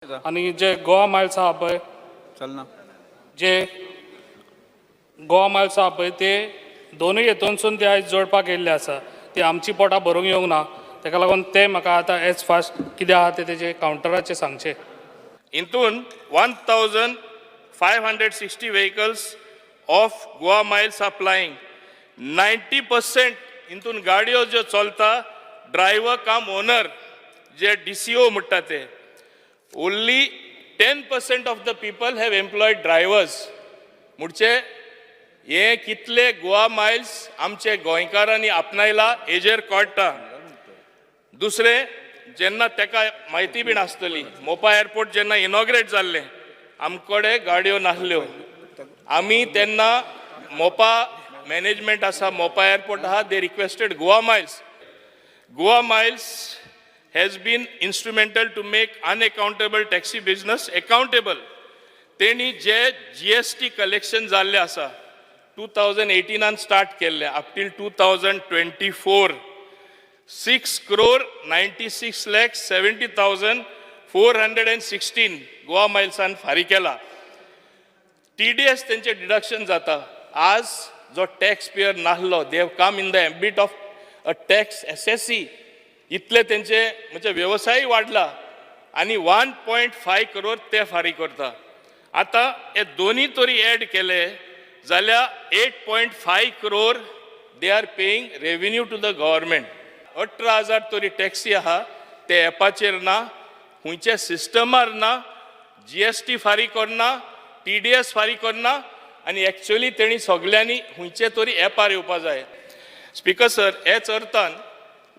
आनी जे गोवा मायल्स आहा पळय, चलना. जे गोवा मायल्स आहा पळय, ते दोनूय हेतूनसून ते आयज जोडपाक येयल्ले आसा. ती आमची पोटां भरूंक येवंक ना. तेका लागून ते म्हाका आतां एज फास्ट कितें आहा तें तेजें कावंटराचेर सांगचें. हितून 1560 vehicles of Goa Miles are plying. 90% हितून गाडयो ज्यो चलता, ड्रायव्हर काम ओनर, जे डीसीओ म्हणटा ते. Only 10% of the people have employed drivers. म्हणजे हे कितले गोवा मायल्स आमचे गोंयकारांनी आपणायला हेजेर कळटा. दुसरें, जेन्ना तेका म्हायती बीन आसतली, मोपा एअरपोर्ट जेन्ना इनॉग्रेट जाल्लें, आमकडे गाडयो नासल्यो. आमी तेन्ना मोपा मॅनेजमेंट आसा, मोपा एअरपोर्ट आहा, they requested Goa Miles. Goa Miles has been instrumental to make unaccountable taxi business accountable. तेणी जे जीएसटी कलेक्शन जाल्लें आसा, 2018न स्टार्ट केल्लें, up till 2024, 6 crore 96 lakh 70,416 Goa मायल्सान फारीक केला. टीडीएस तेंचे डिडक्शन जाता. आज जो टॅक्स पेयर नासलो, they have come in the ambit of a tax assessee. इतले तेंचे म्हणजे वेवसाय वाडला आनी 1.5 करोड ते फारीक करता. आतां हे दोनी तरी एड केले जाल्यार 8.5 crore they are paying revenue to the government. 18,000 तरी टॅक्सी आहा, ते एपाचेर ना, खंयच्या सिस्टमार ना, जीएसटी फारीक करना, टीडीएस फारीक करना आनी एक्चुअली तेणी सगल्यांनी खंयचे तरी एपार येवपा जाय. स्पीकर सर, हेच अर्थान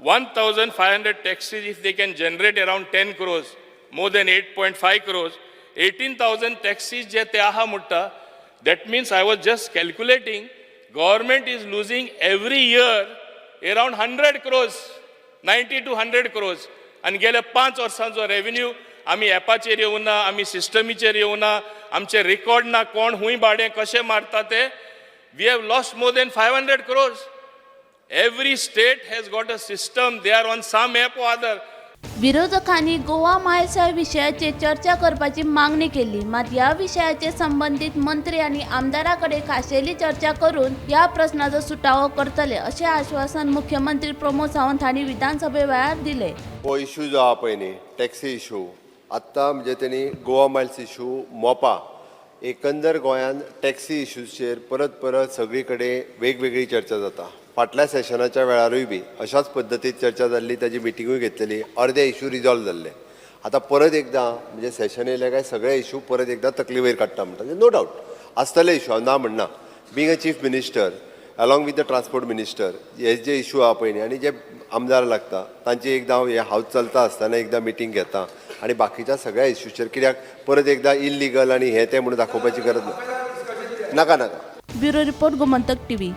1500 taxis, if they can generate around 10 crores, more than 8.5 crores, 18,000 taxis जे ते आहा म्हणटा, that means, I was just calculating, government is losing every year around 100 crores, 90 to 100 crores. आनी गेल्या 5 वर्सांचो रेवेन्यू आमी एपाचेर येवना, आमी सिस्टमीचेर येवना, आमचे रेकॉर्ड ना, कोण खूंय भाडें कशें मारता ते. We have lost more than 500 crores. Every state has got a system. They are on some app or other. विरोधकांनी गोवा मायल्स ह्या विशयाचेर चर्चा करपाची मागणी केली. मात ह्या विशयाचेर संबंदीत मंत्री आनी आमदारा कडेन खाशेली चर्चा करून ह्या प्रस्नाचो सुटावो करतले, अशें आश्वासन मुख्यमंत्री प्रमोद सावंत हांणी विधानसभे वेळार दिलें. हो इशू जो आहा पळय न्ही, टॅक्सी इशू, आत्तां म्हणजे तेणी गोवा मायल्स इशू, मोपा, एकंदर गोंयान टॅक्सी इशूचेर परत परत सगळी कडेन वेगवेगळी चर्चा जाता. फाटल्या सेशनाच्या वेळारूय बी अशाच पद्दतीन चर्चा जाल्ली. ताजी मिटिंगूय घेतलेली. अर्दे इशू रिजॉल्व जाल्ले. आतां परत एकदां म्हणजे सेशन येयले काय सगळे इशू परत एकदां तकली वयर काडटा म्हणटा. नो डावट आसतले इशू, हांव ना म्हणना. Being a chief minister along with the transport minister, हे जे इशू आहा पळय न्ही, आनी जे आमदार लागता तांची एकदां हांव हे हावज चलता आसतना एकदां मिटींग घेता आनी बाकीच्या सगळ्या इश्यूचेर, कित्याक परत एकदां इल्लिगल आनी हें तें म्हणून दाखोवपाची गरज ना. नाका नाका. Bureau report, Gomantak TV.